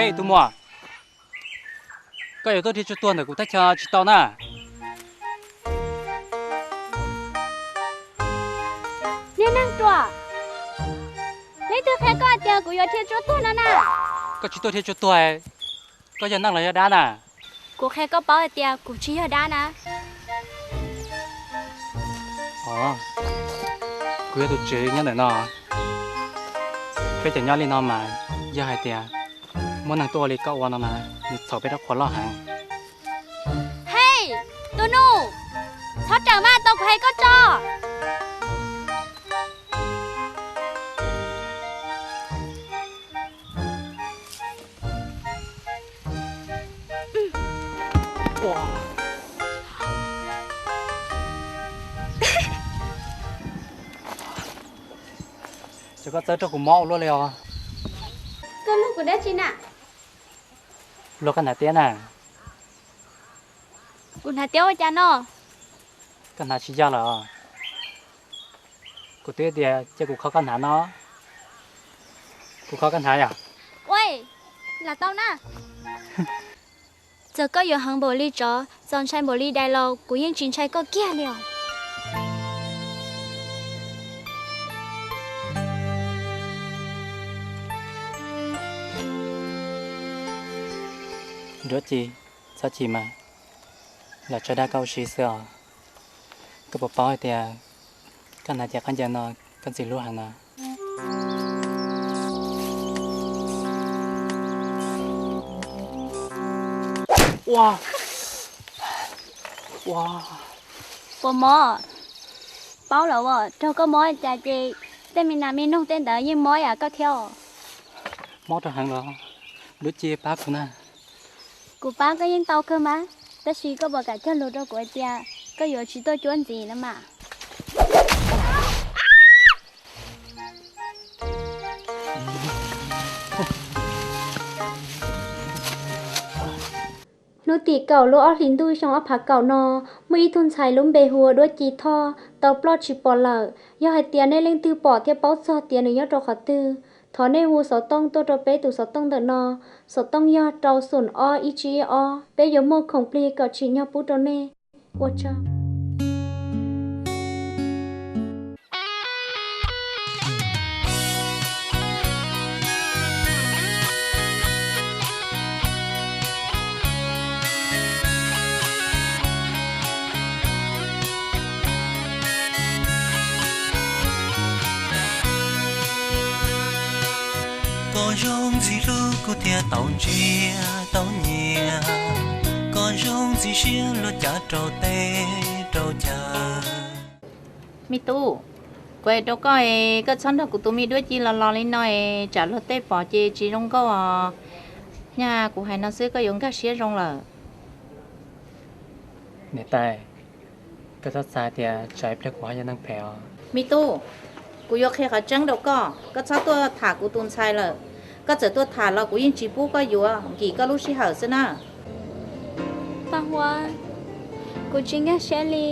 Ej, tus muam, koj yuav tuaj dhia tsua tuag ntawm kuv thaj chaw tsis tau na. Niag neeg ruam, leej twg qhia koj hais tias kuv yuav dhia tsua tuag no na? Koj tsis tuaj dhia tsua tuag, koj yog neeg los yog dab na? Kuv qhia koj paub hais tias kuv tsis yog dab na. Os, kuv yog tus tswv nyob ntawm no. Peb cov nyob li no mas yog hais tias muaj neeg tuaj ua li koj ua no mas nws txhaum peb rab qhuas loj heev. Hej, tus nus, txhob rawm mas, tau kuv hais koj tso. Ces koj txawb rau kuv mob ua luaj li os. Koj luag kuv dab tsi na? Luag koj hnav tiab na. Kuv hnav tiab ua cas no? Koj hnav tsis yog lawm. Kuv twb tias cia kuv kho koj hnav no. Kuv kho koj hnav yom? Ua, lam tau na. Txawm koj yuav heev npaum li tsov, txaus ntshai npaum li dais los kuv yeej tsis ntshai koj kiag li os. Duab Ci, txhob chim mas, los tso dag koj ua si xwb os. Koj puas paub hais tias koj hnav cev khaub ncaws no koj ntxim hlub heev na? Ua, ua, puas mob? Paub lawm as, raug koj mob cas ces tej me nas me noog tej ntawd yeej mob yam koj thiab os. Mob rau heev los, Duab Ci pab kuv na. Kuv pab koj yeej tau kawg mas, tab sis koj puas kam cog lus rau kuv hais tias koj yuav tsis tuaj cuab ntxiv no mas? Hnub tim kaum lub ob hlis ntuj xyoo ob phav kaum no, muaj ib tug ntxhais lub npe hu ua Duab Ci Thoj tau ploj tsis pom lawm. Yog hais tias nej leej twg pom thiab paub txog tias nws nyob rau qhov twg, thov nej hu xov tooj tuaj rau peb tus xov tooj ntawm no, xov tooj yog rau xoom ob ib tsib ib ob. Peb yuav muaj khoom plig kom tsim nyog pub rau nej. Ua tsaug. Koj zoo ntxim hlub kuv thiaj tau ntsia tau nyiam, koj zoo ntxim siab luag cav rau teb rau chaw. Me tub, kuv hais rau koj es koj txhob nrog kuv tus me Duab Ci los los li no es tsam luag tej pom ces tsis zoo nkauj os. Nyaj kuv hais no xwb koj yuav nkag siab zoo lawm. Niam tais, koj txhob xav tias tsam ib pliag kuv ho yog neeg phem os. Me tub, kuv yuav qhia qhov tseeb rau koj, koj txhob tuaj tham kuv tus ntxhais lawm. Koj txawm tuaj tham los kuv yeej tsis pub koj yuav, nkim koj lub sij hawm xwb na. Paj Huab, kuv tsis nkag siab li.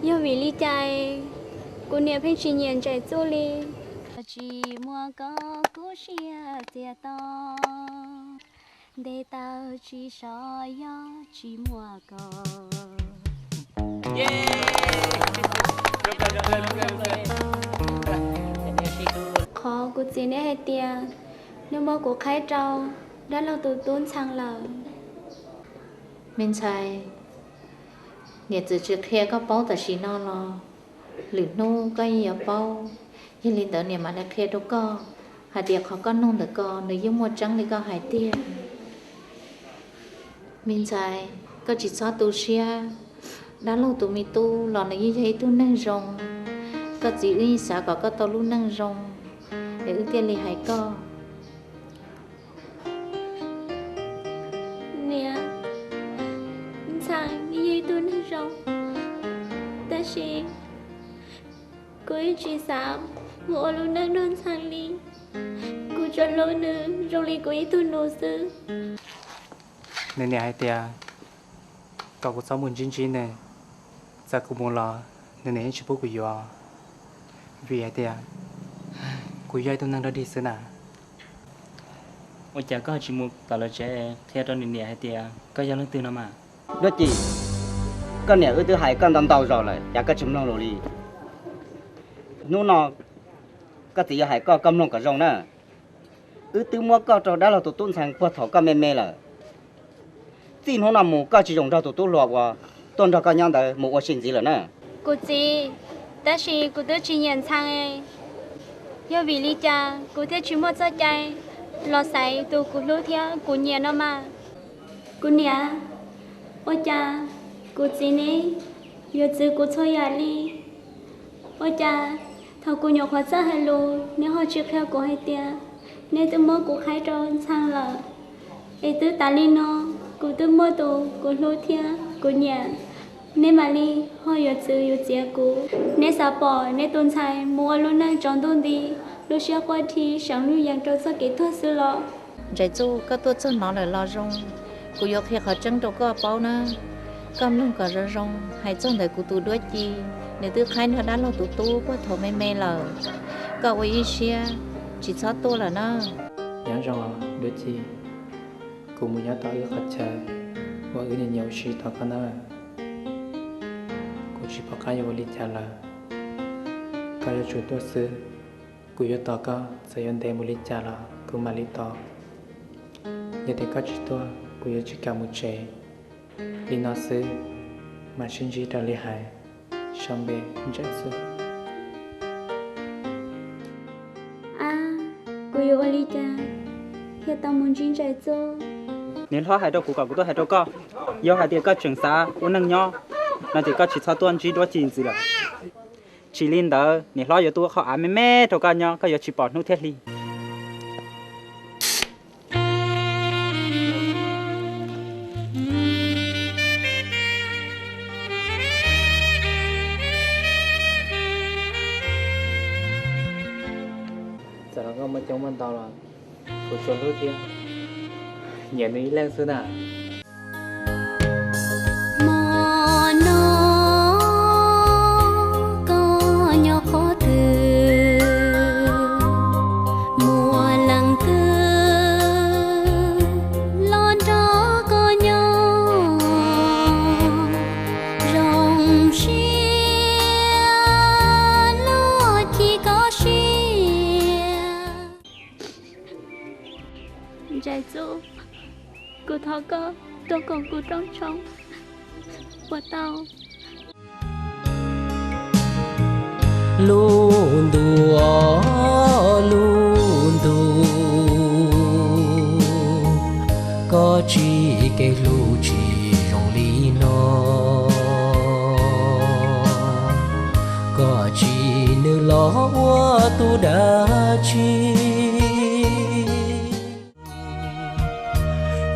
Yog vim li cas kuv niam pheej tsis nyiam Ntsaim Txuj li? Tsis muaj koj kuv siab txias to, nte taw tsis so yog tsis muaj koj. Qhov kuv txiv niam hais tias nws muab kuv qhaib rau dab laug tus tub Ntxhee lawm. Me ntxhais, niam txawm tsis qhia koj paub tam sim no los lwm hnub koj yeej yuav paub. Yog li ntawd niam mam li qhia rau koj hais tias qhov koj nug ntawm ko nws yeej muaj tseeb li koj hais tiag. Me ntxhais, koj tsis txhob tu siab. Dab laug tus me tub los nws yeej yog ib tug neeg zoo. Koj txiv wb yeej xav kom koj tau lub neej zoo es wb thiaj li hais koj. Niam, Ntxhee yeej yog ib tug neeg zoo, tab sis kuv yeej tsis xav mus ua lub neej nrog Ntxhee li. Kuv tsuas hlub nws zoo li kuv ib tug nus xwb. Nws niam hais tias kom kuv txhob mus ntsib ntsib nws, txawm kuv mus los nws niam yeej tsis pub kuv yuav, vim hais tias kuv yog ib tug neeg dog dig xwb na. Ua cas koj tsis mus tom lawv tsev qhia rau nws niam hais tias koj yog leej twg no mas? Duab Ci, koj niam wb twb hais koj ntau ntau zaus lawm, cas koj tsis mloog lus li? Hnub no koj txiv yuav hais koj, koj mloog kom zoo na. Wb twb muab koj rau dab laug tus tub ntxhee puag thaum koj me me lawm. Txij hnub no mus koj tsis zoo nrog tus tub hluas uas tuaj nrog koj nyob ntawd mus ua si ntxiv lawm na. Kuv txiv, tab sis kuv twb tsis nyiam ntxhee. Yog vim li cas kuv thiaj tsis muaj txoj cai los xaiv tus kuv hlub thiab kuv nyiam no mas? Kuv niam, ua cas kuv txiv neb yuav txwv kuv txhua yam li? Ua cas thaum kuv nyuam qhuav txawj hais lus neb ho tsis qhia kuv hais tias neb twb muab kuv qhaib rau ntxhee lawm? Es twb tas li no, kuv twb muaj tus kuv hlub thiab kuv nyiam, neb mam li ho yuav txwv yuav txiav kuv. Neb xav pom neb tus ntxhais mus ua lub neej tsaus ntuj nti, lub siab quaj dhi seev lub yees rau txoj kev tuag xwb los? Ntsaim Txuj, koj tuaj txog no lawm los zoo, kuv yuav qhia qhov tseeb rau koj paub na. Koj mloog kom zoo zoo, hais txog ntawm kuv tus Duab Ci, nws twb qhaib nrog dab laug tus tub puag thaum me me lawm. Koj ua ib siab, tsis txhob tuaj lawm na. Nyob zoo Duab Ci, kuv mus nyob tom wb qhov chaw uas wb nyiam nyiam ua si tos koj na. Kuv tsis pom qab yuav ua li cas lawm. Koj yuav tsum tuaj xwb, kuv yuav tos koj, txawm yuav ntev mus li cas los kuv mam li tos. Yog tias koj tsis tuaj, kuv yuav tsis kam mus tsev. Li no xwb, mam sib ntsib raws li hais. Sau npe, Ntsaim Txuj. Ab, kuv yuav ua li cas thiaj tau mus ntsib Ntsaim Txuj? Niam hlob hais rau kuv kom kuv tuaj hais rau koj, yog hais tias koj tseem xav ua neej nyob no ces koj tsis txhob tuaj ntsib Duab Ci ntxiv lawm. Tsis li ntawd niam hlob yuav tuaj ua qhov av me me rau koj nyob, koj yuav tsis pom hnub thiab hli. Txawm los koj muaj coob muaj ntau los kuv tsuas hlub thiab nyiam nws ib leeg xwb na. Hmo no koj nyob qhov twg, muaj leej twg los nrog koj nyob, zoo siab luag ci koj siab. Ntsaim Txuj, kuv thov koj tuaj koom kuv rooj tshoob puas tau? Lub ntuj, lub ntuj, koj tsis kev hlub tsis zoo li no, koj tsis nws los ua tus dab tsi?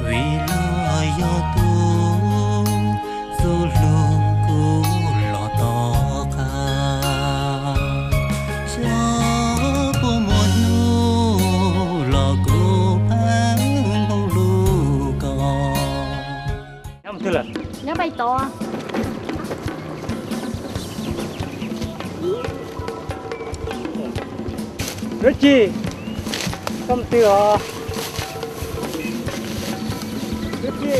Vim los yog tus txuj hlub kuv los tom qab, xyov puas muaj hnub los kuv pheej hlub koj. Nyob mus twg lawm? Nyob pais tod. Duab Ci, koj mus twg os? Duab Ci.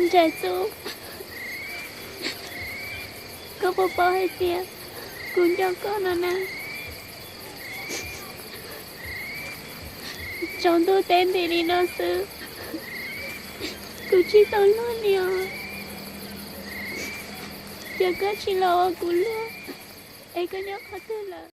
Ntsaim Txuj, koj puas paub hais tias kuv nco koj no na? Tsaus ntuj teb nti li no xwb, kuv tsis tau luag li os. Ces koj tsis los ua kuv luag, es koj nyob qhov twg lawm?